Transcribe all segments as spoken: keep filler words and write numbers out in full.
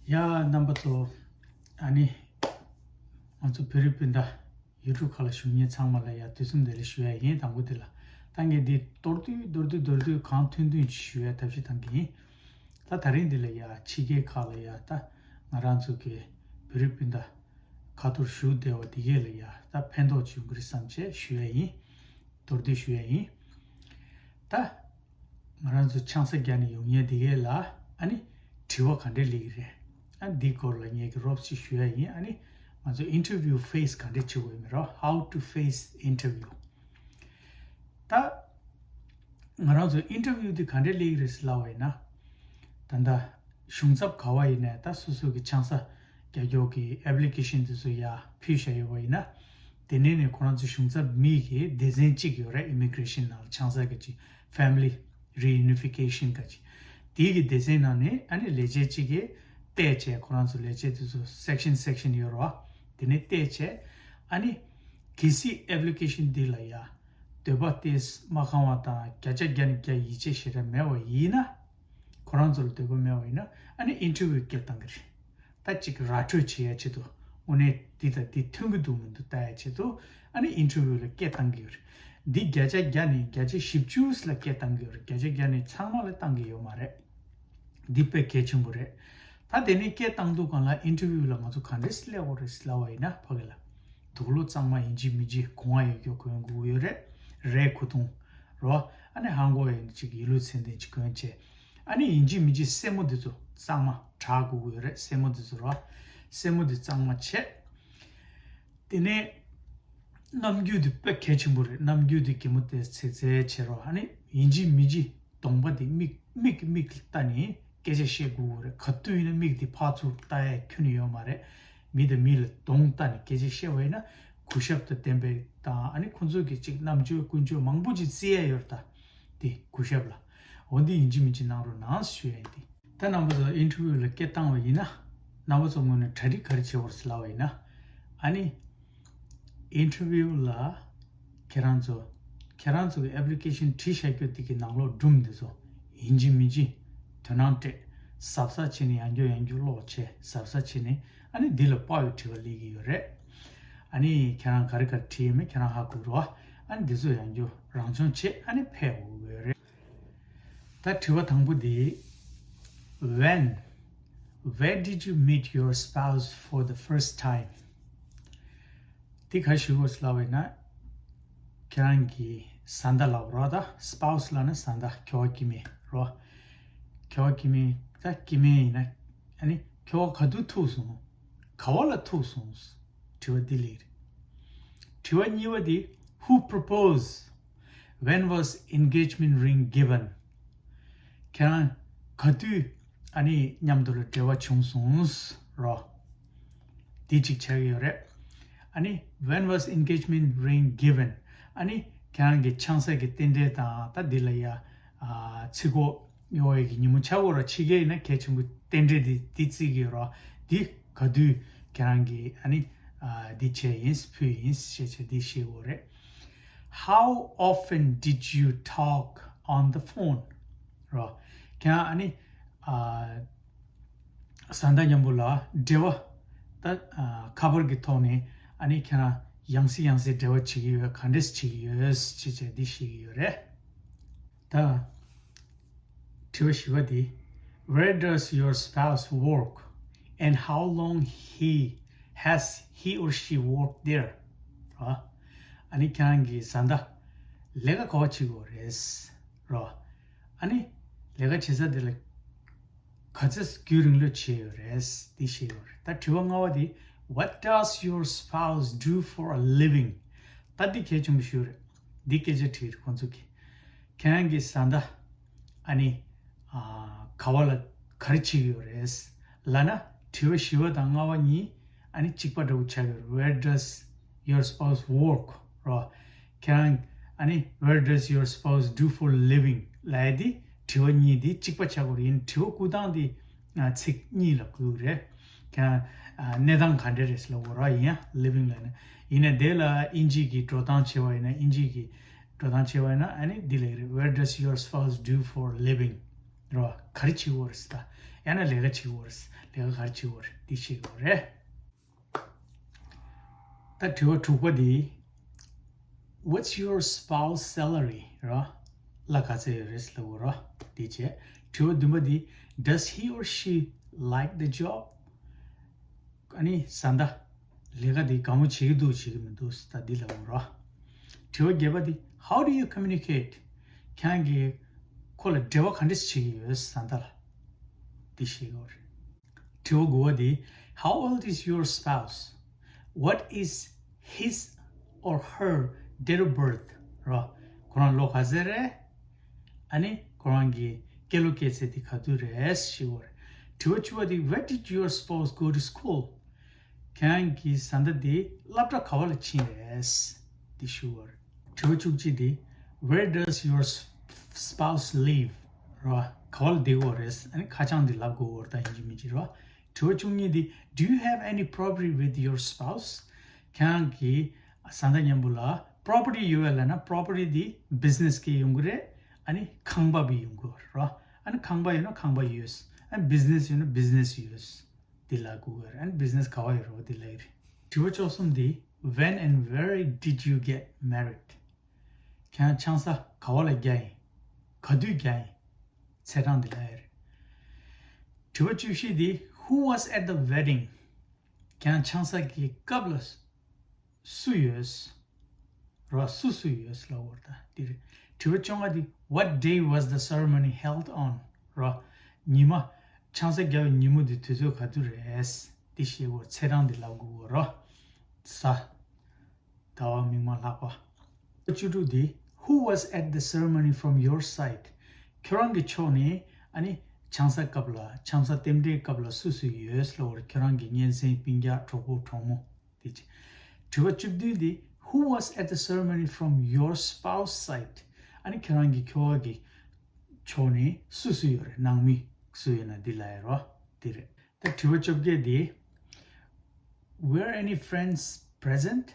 ཡ་རྣམ་པ་ཚོ། ཨ་ནི་ང་ཚོ་བོད་རིགས་སྤུན་ཟླ་ཡུ་ཊུབ་ཁ་ལ་བཞུགས་མཁན་ཚང་མ་ལ་ཡ་དུས་གསུམ་བདེ་ལེགས་ཞུ་ཡ་ཡིན། དང་པོ་དེ་ལ་ད་ངས་འདི་མདོར་བསྡུས་མདོར་བསྡུས་མདོར་བསྡུས་གང་ཐུབ་ཐུབ་ཅིག་ཞུ་ཡ་ཐབས་ཤེས་གཏང་གི་ཡིན། ད་ད་རིང་འདི་ལ་ཡ་ཕྱི་རྒྱལ་ཁག་ལ་ཡ་ད་ང་རང་ཚོ་གི་བོད་རིགས་སྤུན་ཟླ་ཁ་ཐོར་བཞུགས་བསྡད་པ་འདི་གས་ལ་ཡ་ད་ཕན་ཐོགས་ཅིག་ཡོང་གི་རེད་བསམ་བྱས་ཞུ་ཡ་ཡིན། མདོར་བསྡུས་ཞུ་ཡ་ཡིན། ད། ང་རང་ཚོ་ཆང་ས་རྒྱག་ནས་ཡོང་མཁན་དེ་གས་ལ་ཨ་ནི་དྲི་བ་ག་འདྲས་སླེབས་ཀྱི་རེད། ཨ་འདི་སྐོར་ལ་ངས་ཀྱི་རོབ་ཅིག་ཞུ་ཡ་ཡིན། ཨ་ནི་ང་ཚོ་interview face ག་འདྲས་བྱེད་དགོས་མེད་རོ། How to face interview། ད་ང་རང་ཚོ་interview དེ་ག་འདྲས་སླེབས་ཀྱི་རེད་ཟེར་ལབ་པ་ཡིན་ན། ད་ལྟ་གཞུང་ཚབ་ག་བ་ཡིན་ནའི་ད་སོ་སོ་གི་ཆང་ས་རྒྱག་རྒྱུ་གི་application དེ་ཚོ་ཡར་ཕུལ་བཞག་ཡོད་པ་ཡིན་ན། དེ་ནས་ནས་ཁོ་རང་ཚོ་གཞུང་ཚབ་མི་གི་སྡེ་ཚན་གཅིག་ཡོད་རེད། Immigration ནང་ལ་ཆང་ས་གི་ཅིག་family reunification ག་ཅིག་དེའི་གི་སྡེ་ཚན་ནང་ནས་ཨ་ནི་ལས་བྱེད་གཅིག་གིས་བལྟས་བྱས། ཁོ་རང་ཚོ་ལས་བྱེད་དེ་ཚོ་section section ཡོད་རེད་བ། དེ་ནས་བལྟས་བྱས་ཨ་ནི་གལ་སྲིད་application འདི་ལ་ཡ་འདོད་པ་དེ་མ་ཁེངས་པ་དང་བརྒྱ་ཆ་བརྒྱ་ནས་བརྒྱ་ཡིད་ཆེས་ཞེ་དྲག་མེད་པ་ཡིན་ན། ཁོ་རང་ཚོ་ལ་འདོད་པ་མེད་པ་ཡིན་ན་ཨ་ནི་interview སྐད་བཏང་གི་རེད། ད་ཅིག་ར་སྤྲོད་བྱེད་ཡ་ཆེད་དུ། དངོས་གནས་འདི་དང་འདི་མཐུན་གྱི་འདུག་མི་འདུག་ལྟ་ཡ་ཆེད་དུ་ཨ་ནི་interview ལ་སྐད་བཏང་གི་ཡོད་རེད། འདི་བརྒྱ་ཆ་བརྒྱ་ནས་བརྒྱ་ཆ་བཞི་བཅུ་ལ་སྐད་བཏང་གི་ཡོད་རེད། བརྒྱ་ཆ་བརྒྱ་ནས་ཚང་མ་ལ་བཏང་གི་ཡོད་མ་རེད། འདི་དཔེ་གལ་ཆེན་པོ་རེད། ད་དེ་ནས་སྐད་བཏང་དུས་སྒང་ལ་interview ལ་ང་ཚོ་ག་འདྲས་སླེབས་དགོས་རེད་ཟེར་ལབ་པ་ཡིན་ན། ཕ་གི་ལ་དུག་ལོག་གཙང་མ་ཡིན་གཅིག་མིན་གཅིག་གོན་ཡ་ཡོད་རྒྱུ་གོན་དགོས་ཀྱི་ཡོད་རེད། རས་ཁུ་ཐུང་རོ། ཨ་ནི་ཧང་གོ་ཡ་ཡིན་གཅིག་ཡིན་ལུགས་ཚད་ལྡན་གཅིག་གོན་བྱས། ཨ་ནི་ཡིན་གཅིག་མིན་གཅིག་སེན་མོ་འདི་ཚོ་གཙང་མ་དྲག་དགོས་ཀྱི་ཡོད་རེད། སེན་མོ་འདི་ཚོ་རོ། སེན་མོ་འདི་གཙང་མ་བྱས། དེ་ནས་རྣམ་འགྱུར་འདི་དཔེ་གལ་ཆེན་པོ་རེད། རྣམ་འགྱུར་འདི་གད་མོ་ཏོག་ཙམ་ཙམ་བྱེད་རོགས། ཨ་ནི་ཡིན་གཅིག་མིན་གཅིག་གདོང་པ་འདི་མིག་མིག་གིས་མིག་ལ་ལྟ་ནས་སྐད་ཆ་བཤད་དགོས་ཀྱི་རེད། ག་དུས་ཡིན་ན་མིག་འདི་ཕར་ཚུར་ལྟ་ཡ་ཁྱོན་ནས་ཡོད་མ་རེད། མི་དང་མི་ལ་གདོང་ལྟ་ནས་སྐད་ཆ་བཤད་པ་ཡིན་ན་གུས་ཞབས་དང་ལྡན་པའི་དང་། ཨ་ནི་ཁོང་ཚོ་གི་ཅིག་རྣམ་དཔྱོད་ཀུན་སྤྱོད་མང་པོ་ཅིག་བརྩི་ཡ་ཡོད་རེད། ད་དེ་གུས་ཞབས་ལ། འོ་འདི་ཡིན་གཅིག་མིན་གཅིག་གནང་རོགས་གནང་ཞུ་ཡ་ཡིན་ཏེ། ད་རྣམ་པ་ཚོ་interview ལ་སྐད་བཏང་བ་ཡིན་ན། རྣམ་པ་ཚོ་ངོས་ནས་གྲ་སྒྲིག་ག་རེ་བྱེད་དགོས་རེད་ཟེར་ལབ་པ་ཡིན་ན། ཨ་ནི་interview ལ་ཁྱེད་རང་ཚོ་ཁྱེད་རང་ཚོ་གི་application བྲིས་བཞག་རྒྱུ་དེ་གི་ནང་ལོགས་སྒྲུང་འདི་ཚོ་ཡིན་གཅིག་མིན་གཅིག་དོ་སྣང་སྤྲད། གཟབ་གཟབ་བྱས་ནས་ཡང་བསྐྱར་ཡང་བསྐྱར་ཀློག་བྱས། གཟབ་གཟབ་བྱས་ནས་ཨ་ནི་འདི་ལ་དཔག་པའི་དྲི་བ་སླེབས་ཀྱི་ཡོད་རེད། ཨ་ནི་ཁྱེད་རང་ག་རེ་ག་རེ་བྲིས་ཡོད་མེད་ཁྱེད་རང་ཧ་གོ་རོགས། ཨ་ནི་འདི་ཚོ་ཡང་བསྐྱར་རང་སྦྱོང་བྱས། ཨ་ནི་ཕེབས་དགོས་ཀྱི་ཡོད་རེད། ད་དྲི་བ་དང་པོ་འདི། When, where did you meet your spouse for the first time? འདི་ག་ཞུ་དགོས་ལབ་པ་ཡིན་ན། ཁྱེད་རང་གི་བཟའ་ཟླ་ལབ་རོགས། ད་spouse ལབ་ན་བཟའ་ཟླ། ཁྱོ་ག་སྐྱེ་དམན་རོ། ཁྱོ་ག་སྐྱེ་དམན། ད་སྐྱེ་དམན་ཡིན་ན། ཨ་ནི་ཁྱོ་ག་ག་དུས་ཐུག་སོང་། ག་བ་ལ་ཐུག་སོང་། དྲི་བ་འདི་སླེབས་རེད། དྲི་བ་གཉིས་པ་འདི། Who proposed? When was engagement ring given? ཁྱེད་རང་ག་དུས་ཨ་ནི་མཉམ་དུ་ལ་འབྲེལ་བ་བྱུང་སོང་རོ། འདི་གཅིག་ཆགས་ཀྱི་ཡོད་རེད། ཨ་ནི་When was engagement ring given? ཨ་ནི་ཁྱེད་རང་གི་ཆང་ས་གི་རྟེན་འབྲེལ་དང་ད་འདི་ལ་ཡ་ཨ་ཚིག་གོ་ཡོང་བའི་གི་ཉིན་མོ་ཆགས་ཀྱི་ཡོད་རེད། ཕྱི་རྒྱལ་ཡིན་ན་གལ་ཆེན་པོ་རྟེན་འབྲེལ་འདི་འདི་བརྩི་གི་ཡོད་རེད། འདི་ག་དུས་ཁྱེད་རང་གིས་ཨ་ནི་ཨ་འདི་བྱས་ཡིན་ཕུལ་ཡིན་ཞེས་བྱས་འདི་ཤེས་དགོས་རེད། How often did you talk on the phone? རོ། ཁྱེད་རང་ཨ་ནི་ཨ་བཟའ་ཟླ་མཉམ་པོ་ལ་འབྲེལ་བ་ད་ཨ་ཁ་པར་གྱི་ཐོག་ནས་ཨ་ནི་ཁྱེད་རང་ཡང་སེ་ཡང་སེ་འབྲེལ་བ་བྱེད་ཀྱི་ཡོད། ག་འདྲས་བྱེད་ཀྱི་ཡོད་ཅེས་བྱས་འདི་ཤེས་ཀྱི་ཡོད་རེད། ད་དྲི་བ་བཞི་པ་འདི། Where does your spouse work? And how long he has he or she worked there? རོ། ཨ་ནི་ཁྱེད་རང་གི་བཟའ་ཟླ་ལས་ཀ་ག་བ་བྱེད་ཀྱི་ཡོད་རེད་རོ། ཨ་ནི་ལས་ཀ་བྱེད་ས་དེ་ལ་ག་ཚོད་རྒྱུན་རིང་ལོས་བྱས་ཡོད་རེད། འདི་ཤེས་ཡོད་རེད། ད་དྲི་བ་ལྔ་པ་འདི། What does your spouse do for a living? ད་འདི་གལ་ཆེན་པོ་ཞིག་རེད། འདི་སྐད་ཆ་དྲིས་རེད་ཁོང་ཚོ་གིས། ཁྱེད་རང་གི་བཟའ་ཟླ་ཨ་ནི་ཨ་ག་བ་ལ་ག་རེ་བྱེད་ཀྱི་ཡོད་རེད་ལབ་ན། དྲི་བ་བཞི་པ་དང་ལྔ་པ་གཉིས་ཨ་ནི་གཅིག་པ་འདྲ་བོ་ཆགས་ཀྱི་ཡོད་རེད། Where does your spouse work? རོ། ཁྱེད་རང་ཨ་ནི་Where does your spouse do for living? ལབ་ཡ་འདི་དྲི་བ་གཉིས་འདི་གཅིག་པ་ཆགས་ཀྱི་ཡོད་རེད། ཡིན་དྲི་བ་བསྐུར་སྟངས་འདི་ཚིག་གཉིས་ལ་བསྐུར་གྱི་རེད། ཁྱེད་རང་ཨ་གནས་སྟངས་ག་འདྲ་རེད་ཟེར་ལབ་དགོས་རེད་བ། ཡིན་ཡ་living ལབ་ན། ཡིན་ནའི་དེ་ལ་དབྱིན་ཇི་གི་འགྲོ་སྟངས་བྱས་པ་ཡིན་ན། དབྱིན་ཇི་གི་འགྲོ་སྟངས་བྱས་པ་ཡིན་ན་ཨ་ནི་འདི་ལབ་ཀྱི་རེད། Where does your spouse do for living? རེད་བ། ག་རེ་བྱེད་ཀྱི་ཡོད་རེད་ཟེར། ད་ཡང་ན་ལས་ཀ་བྱེད་ཀྱི་ཡོད་རེད། ལས་ཀ་ག་རེ་བྱེད་ཀྱི་ཡོད་རེད་འདི་བཤད་ཀྱི་ཡོད་རེད། ད་དྲི་བ་དྲུག་པ་འདི། What's your spouse salary? ར། ལ་ག་ཚད་ཡོད་རེད་ལབ་དགོས་ར། དེ་བྱས། དྲི་བ་བདུན་པ་འདི། Does he or she like the job? ཨ་ནི་བཟའ་ཟླ། ལས་ཀ་འདི་དགའ་མོ་བྱེད་ཀྱི་འདུག་བྱེད་ཀྱི་མི་འདུག་ད་འདི་ལབ་དགོས་ར། དྲི་བ་བརྒྱད་པ་འདི། How do you communicate? ཁྱེད་རང་གིས་ཁོ་ལ་འབྲེལ་བ་ག་འདྲས་བྱེད་ཀྱི་ཡོད་བཟའ་ཟླ་ལ། འདི་ཤེས་དགོས་རེད། དྲི་བ་དགུ་པ་འདི། How old is your spouse? What is his or her date of birth? ར། ཁོ་རང་ལོ་ག་ཚད་རེད། ཨ་ནི་ཁོ་རང་གི་སྐྱེས་ལོ་སྐྱེས་ཚེས་འདི་ག་དུས་རེད་ཤེས་དགོས་རེད། དྲི་བ་བཅུ་པ་འདི། Where did your spouse go to school? ཁྱེད་རང་གི་བཟའ་ཟླ་འདི་སློབ་གྲྭ་ག་བ་ལ་ཕྱིན་རེད། འདི་ཞུ་བར། དྲི་བ་བཅུ་གཅིག་འདི། Where does your spouse live? ར། ག་བ་ལ་བསྡད་ཡོད་རེད། ཨ་ནི་ཁ་བྱང་འདི་ལབ་དགོས་ཡོད་རེད། ད་ཡིན་གཅིག་མིན་གཅིག་ར། དྲི་བ་བཅུ་གཉིས་འདི། Do you have any property with your spouse? ཁྱེད་རང་གི་བཟའ་ཟླ་མཉམ་པོ་ལ་property ཡོད་ལབ་ན་property འདི་business གི་ཡོང་གི་རེད། ཨ་ནི་ཁང་པ་བི་ཡོང་གི་ར། ཨ་ནི་ཁང་པ་ཡོད་ན་ཁང་པ་ཡོད། ཨ་ནི་business ཡོད་ན་business ཡོད། འདི་ལ་གོ་དགོས་རེད། ཨ་ནི་business ག་བ་ཡོད་རེད་འདི་ལ་ཡོད་རེད། དྲི་བ་བཅུ་གསུམ་འདི། When and where did you get married? ཁྱེད་རང་ཆང་ས་ག་བ་ལ་བརྒྱབ་ཡིན། ག་དུས་བརྒྱབ་ཡིན། ཚེས་གྲངས་འདི་ལ་ཡོད་རེད། དྲི་བ་བཅུ་བཞི་འདི། Who was at the wedding? ཁྱེད་རང་ཆང་ས་གི་སྐབས་ལ་སུ་ཡོད། ར། སུ་སུ་ཡོད་ལབ་དགོས་རེད། ད་འདི་རེད། དྲི་བ་བཅོ་ལྔ་འདི། What day was the ceremony held on? ར། ཉི་མ། ཆང་ས་བརྒྱབ་པའི་ཉིན་མོ་འདི་དུས་ཚོད་ག་དུས་རེད། འདི་ཤེས་དགོས། ཚེས་གྲངས་འདི་ལབ་དགོས་ར། གཟའ། ཟླ་བ། མིག་དམར། ལྷག་པ། བཅུ་དྲུག་འདི། Who was at the ceremony from your side? ཁྱོད་རང་གི་ཕྱོགས་ནས་ཨ་ནི་ཆང་ས་སྐབས་ལ། ཆང་ས་རྟེན་འབྲེལ་སྐབས་ལ་སུ་སུ་ཡོད་ལབ་དགོས་རེད། ཁྱོད་རང་གི་གཉེན་ཚན། སྤུན་ཀྱག་གྲོགས་པོ། གྲོགས་མོ། དེ་བྱས། དྲི་བ་བཅུ་བདུན་འདི། Who was at the ceremony from your spouse side? ཨ་ནི་ཁྱེད་རང་གི་ཁྱོ་ག་གི་ཕྱོགས་ནས་སུ་སུ་ཡོད་རེད། ནང་མི་སུ་ཡོད་ན་འདི་ལ་ཡོད་རོ། འདི་རེད། ད་དྲི་བ་བཅོ་བརྒྱད་འདི། Were any friends present?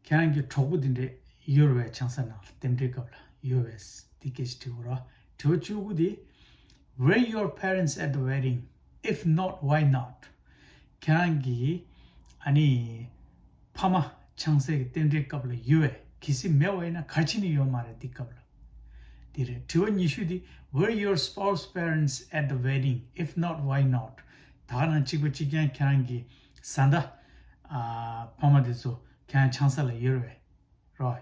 ཁྱེད་རང་གི་གྲོགས་པོ་འདི་འདྲས་ཡོད་རེད་པས། ཆང་ས་ནང་ལ་རྟེན་འབྲེལ་སྐབས་ལ་ཡོད་པས། འདི་སྐད་ཆ་དྲི་དགོས་རོ། དྲི་བ་བཅུ་དགུ་འདི། Were your parents at the wedding? If not, why not? ཁྱེད་རང་གི་ཨ་ནི་ཕ་མ་ཆང་སའི་གི་རྟེན་འབྲེལ་སྐབས་ལ་ཡོད་པས། གལ་སྲིད་མེད་པ་ཡིན་ན་ག་རེ་བྱས་ནས་ཡོད་མ་རེད། འདི་སྐབས་ལ། འདི་རེད། དྲི་བ་ཉི་ཤུ་འདི། Were your spouse parents at the wedding? If not, why not? ད་ག་ནང་གཅིག་པ་གཅིག་རྐྱང་ཁྱེད་རང་གི་བཟའ་ཟླ། ཨ། ཕ་མ་དེ་ཚོ་ཁྱེད་རང་ཆང་ས་ལ་ཡོད་རེད་པས། རོ།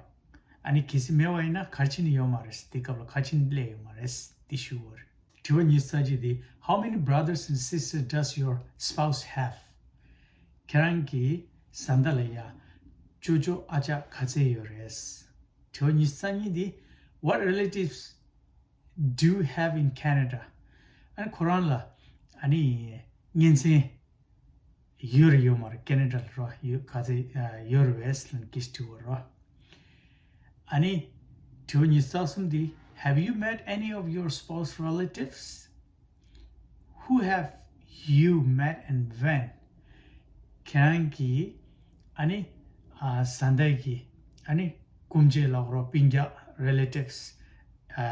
ཨ་ནི་གལ་སྲིད་མེད་པ་ཡིན་ན་ག་རེ་བྱས་ནས་ཡོད་མ་རེད། དེ་སྐབས་ལ་ག་རེ་བྱས་ནས་སླེབས་ཡོད་མ་རེད། འདི་ཞུ་དགོས་རེད། དྲི་བ་ཉི་ཤུ་རྩ་གཅིག་འདི། How many brothers and sisters does your spouse have? ཁྱེད་རང་གི་བཟའ་ཟླ་ལ་ཡ་ཅོ་ཅོ་ཨ་ཅག་ག་ཚད་ཡོད་རེད། དྲི་བ་ཉི་ཤུ་རྩ་གཉིས་འདི། What relatives do you have in Canada? ཨ་ནི་ཁོ་རང་ལ་ཨ་ནི་གཉེན་ཚན་ཡོད་རེད་ཡོད་མ་རེད། ཁེ་ན་ཌ་ལ་རོ། ཡོད། ག་ཚད་ཡོད་རེད་པས་ལབ་ཀྱི་དྲི་བ་རོ། ཨ་ནི་དྲི་བ་ཉི་ཤུ་རྩ་གསུམ་འདི། Have you met any of your spouse relatives? Who have you met and when? ཁྱེད་རང་གི་ཨ་ནི་ཨ་བཟའ་ཟླ་གི་ཨ་ནི་སྐུ་མཆེད་ལབ་རོ། སྤུན་ཀྱག relatives ཨ་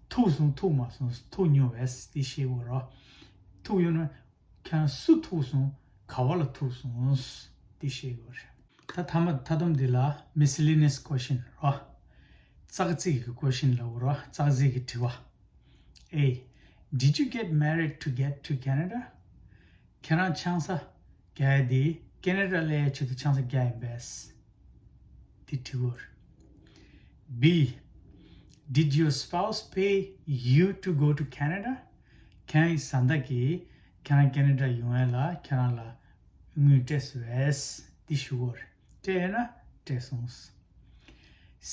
ཐུག་སོང་ཐུག་མ་སོང་། ཐུག་མྱོང་པས་འདི་ཤེས་དགོས་རོ། ཐུག་ཡོད་ན། ཁྱེད་རང་སུ་ཐུག་སོང་། ག་བ་ལ་ཐུག་སོང་། འདི་ཤེས་དགོས་རེད། ད་མཐའ་མ་མཐའ་སྡོམ་འདི་ལ་miscellaneous question རོ། ཙག་ཙིག་གི་question ལབ་དགོས་རོ། ཙག་ཙིག་གི་དྲི་བ། A. Did you get married to get to Canada? ཁྱེད་རང་ཆང་ས་བརྒྱབ་ཡ་འདི་ཁེ་ན་ཌ་སླེབས་ཡ་ཆེད་དུ་ཆང་ས་བརྒྱབ་ཡིན་པས། འདི་དྲི་དགོས་རེད། B. Did your spouse pay you to go to Canada? ཁྱེད་རང་གི་བཟའ་ཟླ་གིས་ཁྱེད་རང་ཁེ་ན་ཌ་ཡོང་ཡ་ལ་ཁྱེད་རང་ལ་དངུལ་སྤྲད་སོང་པས། འདི་ཞུ་དགོས་རེད། སྤྲད་ཡོད་ན་སྤྲད་སོང་།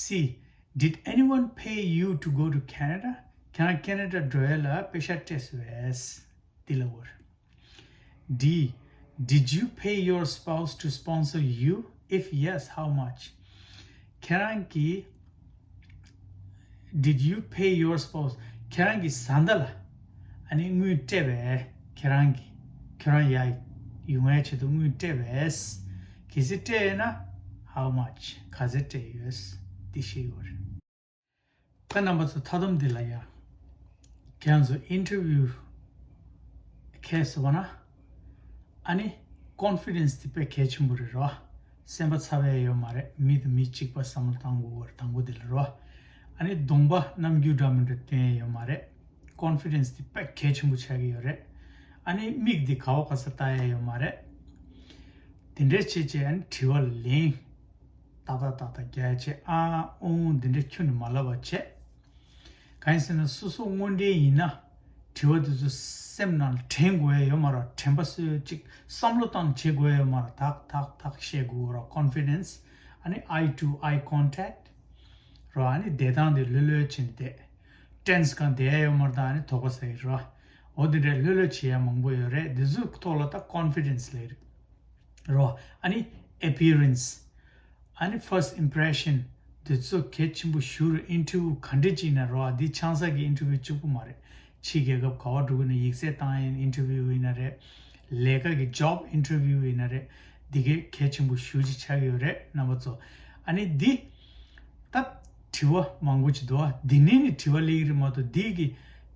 C. Did anyone pay you to go to Canada? ཁྱེད་རང་ཁེ་ན་ཌ་འགྲོ་ཡ་ལ་པེ་ཤག་སྤྲད་སོང་པས། འདི་ལབ་དགོས་རེད། D. Did you pay your spouse to sponsor you? If yes, how much? ཁྱེད་རང་གིས། Did you pay your spouse? ཁྱེད་རང་གི་བཟའ་ཟླ་ལ་ཨ་ནི་དངུལ་སྤྲད་པས། ཁྱེད་རང་གིས་ཁྱོད་རང་ཡར་ཡོང་ཡ་ཆེད་དུ་དངུལ་སྤྲད་པས། གལ་སྲིད་སྤྲད་ཡོད་ན་how much? ག་ཚད་སྤྲད་ཡོད། འདི་ཤེས་དགོས་རེད། ད་རྣམ་པ་ཚོ་མཐའ་སྡོམ་འདི་ལ་ཡ། ཁྱེད་རང་ཚོ་ཨིན་ཊར་བིའུ་ཁེལ་སོང་བ་ན། ཨ་ནི་ཀོན་ཕི་ཌེན་སི་དེ་དཔེ་གལ་ཆེན་པོ་རེད་རོ། སེམས་པ་ཚ་བའི་ཡོད་མ་རེད། མི་དང་མི་གཅིག་པ་བསམ་བློ་བཏང་དགོས་པ་རེད། དང་པོ་དེ་ལ་རོ། ཨ་ནི་གདོང་པ་རྣམ་འགྱུར་འདྲ་མི་འདྲ་སྟོན་ཡ་ཡོད་མ་རེད། ཀོན་ཕི་ཌེན་སི་དེ་དཔེ་གལ་ཆེན་པོ་ཆགས་ཀྱི་ཡོད་རེད། ཨ་ནི་མིག་དེ་ག་བ་ག་ས་ལྟ་ཡ་ཡོད་མ་རེད། དེ་འདྲས་བྱས་བྱས་ཨ་ནི་དྲི་བ་ལན་ཏག་ཏག་ཏག་ཏག་རྒྱག་བྱས། ཨ་ཨོང་དེ་འདྲས་ཁྱོན་ནས་མ་ལབ་པ་བྱས། གང་ཡིན་ཟེར་ན་སོ་སོ་དངོས་འབྲེལ་ཡིན་ན་དྲི་བ་དེ་ཚོ་སེམས་ནང་དྲན་དགོས་ཡ་ཡོད་མ་རེད། དྲན་པ་གསོས་ཅིག་བསམ་བློ་བཏང་བྱེད་དགོས་ཡ་ཡོད་མ་རེད། ཐག་ཐག་ཐག་བཤད་དགོས་ར། ཀོན་ཕི་ཌེན་སི། ཨ་ནི་eye to eye contact ར། ཨ་ནི་བསྡད་སྟངས་དེ་ལྷོད་ལྷོད་བྱས་ནས་བསྡད། ཊེན་སི་གང་བསྡད་ཡ་ཡོད་མ་རེད། ད་ཨ་ནི་དོགས་པ་ཟ་ཡི་ར། འོ་དེ་འདྲས་ལྷོད་ལྷོད་བྱེད་ཡ་མང་པོ་ཡོད་རེད། དེ་ཚོའི་ཐོག་ལ་ད་ཀོན་ཕི་ཌེན་སི་ལབ་ཀྱི་རེད། རོ། ཨ་ནི་ཨེ་པི་ཡ་རེན་སི། ཨ་ནི་ཕར་སི་ཊི་ཨིམ་པི་རེ་ཤན། འདི་ཚོ་གལ་ཆེན་པོ་ཞེ་པོ་རེད། ཨིན་ཊར་བིའུ་ག་འདྲ་ཅིག་ཡིན་ན་རོ། འདི་ཆང་ས་གི་ཨིན་ཊར་བིའུ་གཅིག་པུ་མ་རེད། ཕྱི་རྒྱལ་ཁབ་ག་པར་འགྲོ་གི་ན་ཡིག་ཚད་བཏང་ཡ་ཨིན་ཊར་བིའུ་ཡིན་ན་རེད། ལས་ཀ་གི་ཇོབ་ཨིན་ཊར་བིའུ་ཡིན་ན་རེད། འདི་གའི་གལ་ཆེན་པོ་ཞེ་པོ་ཅིག་ཆགས་ཀྱི་ཡོད་རེད་རྣམ་པ་ཚོ། ཨ་ནི་འདི་ད་དྲི་བ་མང་པོ་ཅིག་འདུག་ཨ། འདི་ནས་ནི་དྲི་བ་སླེབས་ཀྱི་རེད་མ་གཏོགས། འདི་གི་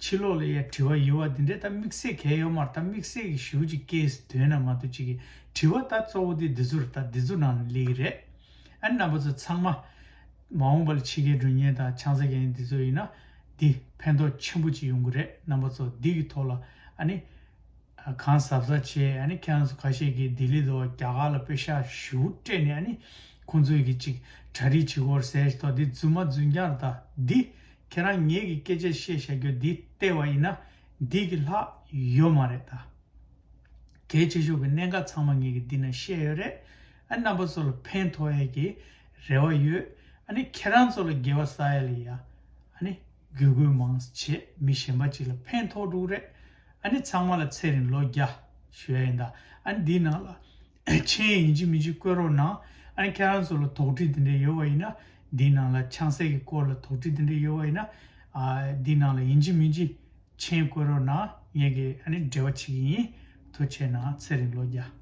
ཕྱི་ལོགས་ལ་ཡ་དྲི་བ་ཡོད་པ་འདི་འདྲས་ད་དམིགས་བསལ་གང་ཡང་ཡོད་མ་རེད། ད་དམིགས་བསལ་གྱི་ཞེ་པོ་ཅིག་ཀེ་སི་ཐོན་ན་མ་གཏོགས་ཅིག་གི་དྲི་བ་ད་གཙོ་བོ་འདི་འདི་ཚོ་རེད། ད་འདི་ཚོ་ནང་ནས་སླེབས་ཀྱི་རེད། ཨ་ནི་རྣམ་པ་ཚོ་ཚང་མ་མ་འོངས་པ་ལ་ཕྱི་རྒྱལ་འགྲོ་མཁན་དང་ཆང་ས་རྒྱག་མཁན་འདི་ཚོ་ཡིན་ན་འདི་ཕན་ཐོགས་ཆེན་པོ་ཅིག་ཡོང་གི་རེད། རྣམ་པ་ཚོ་འདི་གི་ཐོག་ལ་ཨ་ནི་གང་གཟབ་གཟབ་བྱས། ཨ་ནི་ཁྱེད་རང་ཚོ་ཁ་ཤས་ཀྱིས་ལྡི་ལི་དང་རྒྱ་གར་ལ་པེ་ཤག་ཞེ་པོ་སྤྲད་ནས། ཨ་ནི་ཁོང་ཚོས་ཀྱི་ཅིག་གྲ་སྒྲིག་བྱེད་དགོས་ཟེར་ཞིག་ད་འདི་རྫུན་མ་རྫུན་རྐྱང་རེད། ད་འདི་ཁྱེད་རང་ངེད་ཀྱི་སྐད་ཆ་བཤད་བཞག་རྒྱུ་འདི་བལྟས་པ་ཡིན་ན་འདི་གི་ལྷག་ཡོད་མ་རེད་ད། གལ་ཆེ་ཤོས་ཀྱི་གནད་འགག་ཚང་མ་ངེད་ཀྱིས་འདི་ན་བཤད་ཡོད་རེད། ཨ་ནི་རྣམ་པ་ཚོ་ལ་ཕན་ཐོགས་ཡས་ཀྱི་རེ་བ་ཡོད། ཨ་ནི་ཁྱེད་རང་ཚོ་ལ་དགེ་བ་བསགས་ཡས་ལ་ཡ་ཨ་ནི་དགོས་མཁོ་མང་ཙམ་བྱེད། མི་གཞན་པ་ཅིག་ལ་ཕན་ཐོགས་འགྲོ་གི་རེད། ཨ་ནི་ཚང་མ་ལ་ཚེ་རིང་ལོ་བརྒྱ་ཞུ་ཡ་ཡིན་ད། ཨ་ནི་འདིའི་ནང་ལ་མཆན་ཡིན་གཅིག་མིན་གཅིག་བཀོད་རོགས་གནང་། ཨ་ནི་ཁྱེད་རང་ཚོ་ལ་དོགས་འདྲི་འདི་འདྲ་ཡོད་པ་ཡིན་ན། འདིའི་ནང་ལ་ཆང་ས་གི་སྐོར་ལ་དོགས་འདྲི་འདི་འདྲ་ཡོད་པ་ཡིན་ན། ཨ་འདིའི་ནང་ལ་ཡིན་གཅིག་མིན་གཅིག་མཆན་བཀོད་རོགས་གནང་། ངས་ཀྱིས་ཨ་ནི་འབྲེལ་བ་བྱེད་ཀྱི་ཡིན། ཐུགས་རྗེ་གནང་། ཚེ་རིང་ལོ་བརྒྱ།